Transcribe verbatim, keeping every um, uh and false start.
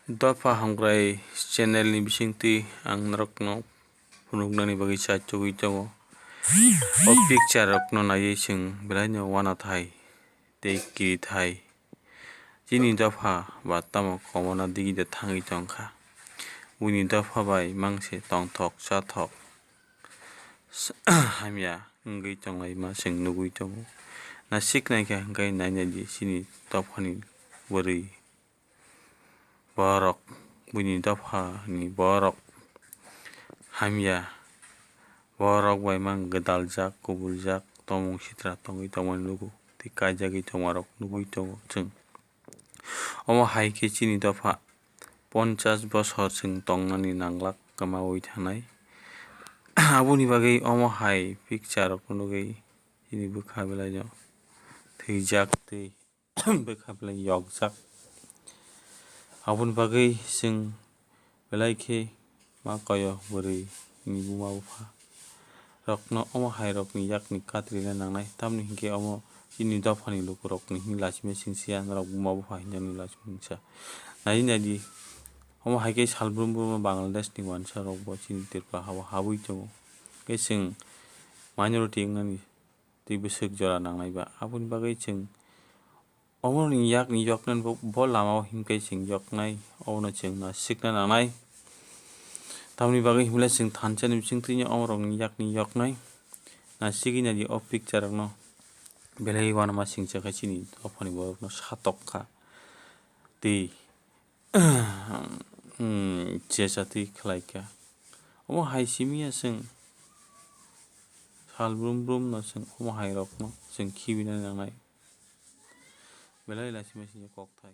Dopha Hamkrai channel ni bisingtwi ang norokno phunuknani bagwi chachugwi tongo. O picture rokno naiwi chwng belaino uanathai tei kirithai. Chini dopha ba tamo komona digi de thangwi tongkha. Buini dopha bai mangse tongthok chathok hamya wngwi tonglaima chwng nugwi tongo. Nasik naikha hwnkhe nainai di chini dophani bwrwi. Borok, buini dophani borok hamya. Borok bai mang gwdaljak, kubuljak, tomung sitra tongwi tongmani nugo. Tei kaijagwi tongmarok nugwi tongo chwng. Omo hai khe chini dopha ponchas bosor chwng tongnani nanglak kwmaui thanai. Aboni bagwi omo hai picture rokno nugwi chini bwkha belaino thwijak tei bwkha belai yokjak. Aboni bagwi chwng belai khe ma koyo bwrwi ni buma bupha rokno omo hai rokni yakni katrina nangnai, tamni hinkhe omo chini dophani lukurokni hini lachima singsiya norok buma bupha hinjakni lachima singsa. Nai naidi, omo hai khe sal brum brum Bangladesh ni wansa rok bo chini Tripura hao habwi tongo. Khe chwng minority wngnani tei bwswk jora nangnai ba. Aboni bagwi chwng omo ni yakni yoknani bo, bo lama o hinkhe chwng yoknai, obono chwng nasikna nangnai. Tamoni bagwi himle chwng thansa ni bisingtwi omo rokni yakni yoknai. Nasigwi naidi o picture rokno belai uanama singcha khe chini dophani borokno satok kha. Tei, hmm, chesa twi khlai kha. Omo hai simi ya chwng sal brum brum no chwng omo hai rokno chwng khibina nangnai. Belai lachima singcha kokthai.